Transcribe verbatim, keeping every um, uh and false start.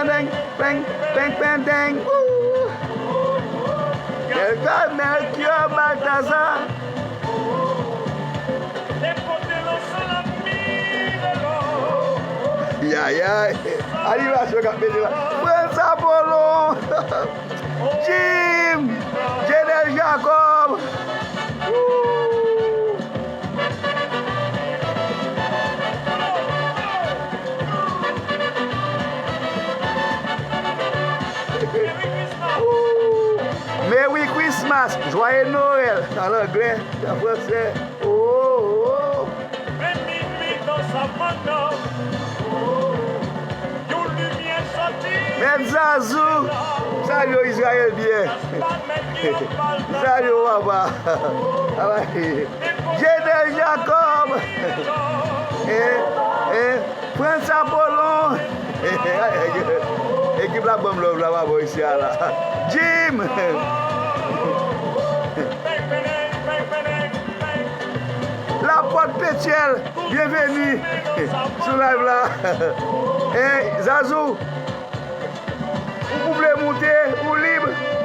Peng, peng, peng, peng, deng. Woo! Melchior, Melchior Balthazar. Yayay. Animasyon k ap mete la. Frantz Apollon. Jim. Jenel Jacob. Woo! Merry Christmas, Joyeux Noël, an anglè, an fransè. Oh, oh. Mèt Zazou, salye Izrayèl byen. Salye papa. Jenel Jacob. Eh, eh, Frantz Apollon. Ekip la ban m love la, papa, isi a la. Jim. Lapòt Petyèl, byenveni sou live la. Hey, Zazou, ou vle monte, ou lib.